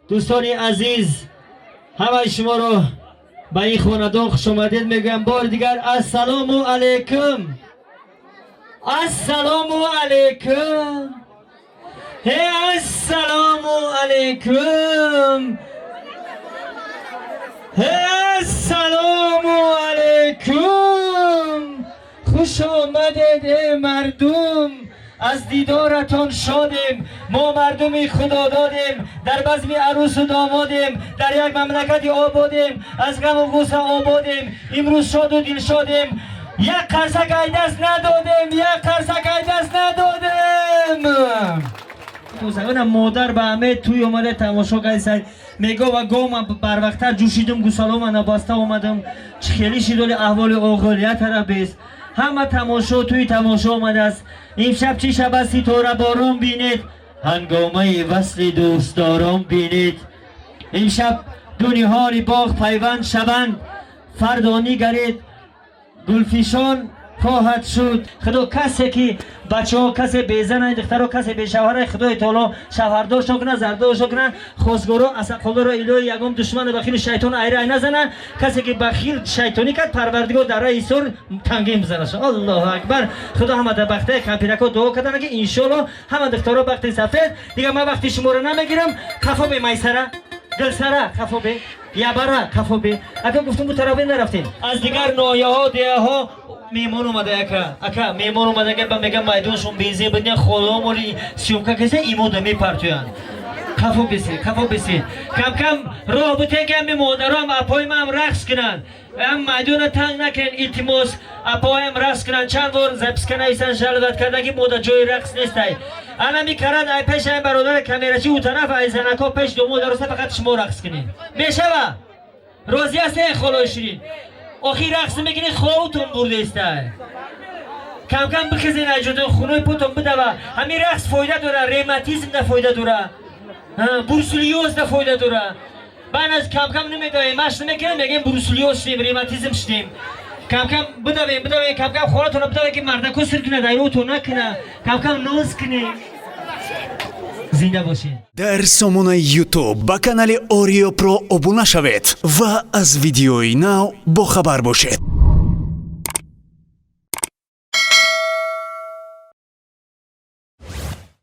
Дӯстони азиз, ҳамаи шуморо ба ин хонадон хушомадед мегӯям. Бори дигар ассалому алайкум, ассалому алайкум, ҳе, ассалому алайкум, ҳе, ассалому алайкум. Хуш омадед, эй мардум, аз дидоратон шодем. Мо мардуми худододем, дар базми арӯсу домодем, дар як мамлакати ободем, аз ғаму ғусса ободем, имрӯз шоду дилшодем. Як қарсак ай даст надодем, як қарсак ай даст надодем. Ана модар ба ҳаме тӯй омада, тамошо кардисай, мего ва гома барвақттар ҷӯшидум, гусалома набаста омадам. Чӣ хеле шидоли аҳволи оғил як тараф бест. Ҳама тамошо, тӯи тамошо омадааст. Имшаб чӣ шаб аст? Ситораборон бинед, ҳангомаи васли дӯстдорон бинед. Имшаб ду ниҳоли боғ пайванд шаванд, фардо нигаред, гулфишон хоҳад шуд. Худо касе ки бачаҳо, касе безана, духтаро, касе бешавҳара, Худои таоло шавҳардоршон кунад, зардоршон кунад. Хосгоро, асақолоро илоҳи ягон душману бахилу шайтон айра ай назана. Касе ки бахил, шайтонӣ кард, Парвардигор дар раи ҳисор тангин бизанаш. Аллоҳу акбар. Худо ҳама дар бахтаи кампирако дуо кардана, ки иншоалло ҳама духтаро бахти сафед. Дигар ман вақти шуморо намегирам. Қафо бе, Майсара, Дилсара, қафо бе, ябара, қафо бе. Ака, гуфтум, бу тарафе нарафтем. Аз дигар ноҳияҳо, деҳаҳо меҳмон омада. Ака, ака, меҳмон омада. Ба мегам, майдоншон бензин бидня, холомоли съёмка каса, имода мепартоянд. Қафо биси, қафо биси, камкам роҳ бутен, ки ҳами модарам, апои маам рақс кунанд. Ам майдона танг накунед, илтимос. Апоям рақс кунанд. Чанд бор записка нависан, жаловать кардан, ки мода ҷои рақс нестай. Анами карад, ай пеш ай бародари камерачи у тараф, ай занако пеш домо дароста, фақат шумо рақс кунед. Мешава? Розӣ ҳастен, холои ширин? Охир рақс мекунед, ховутон бурдестай. Камкам бихезен, айҷотон хунои потон бидава. Ҳамин рақс фоида дора, ревматизм да фоида дора, бруцеллёз да фоида дора. Баъд аз камкам намедавем, машқ намекунем, мегем бруцеллёз шудем, ревматизм шудем. Камкам бидавем, бидавем, камкам хонатона бидавем, ки мардако сир кунад, айротон накуна. Камкам ноз кунем. Зинда бошед. Дар сомонаи YouTube ба канали Ориё Про обуна шавед ва аз видеои нав бохабар бошед.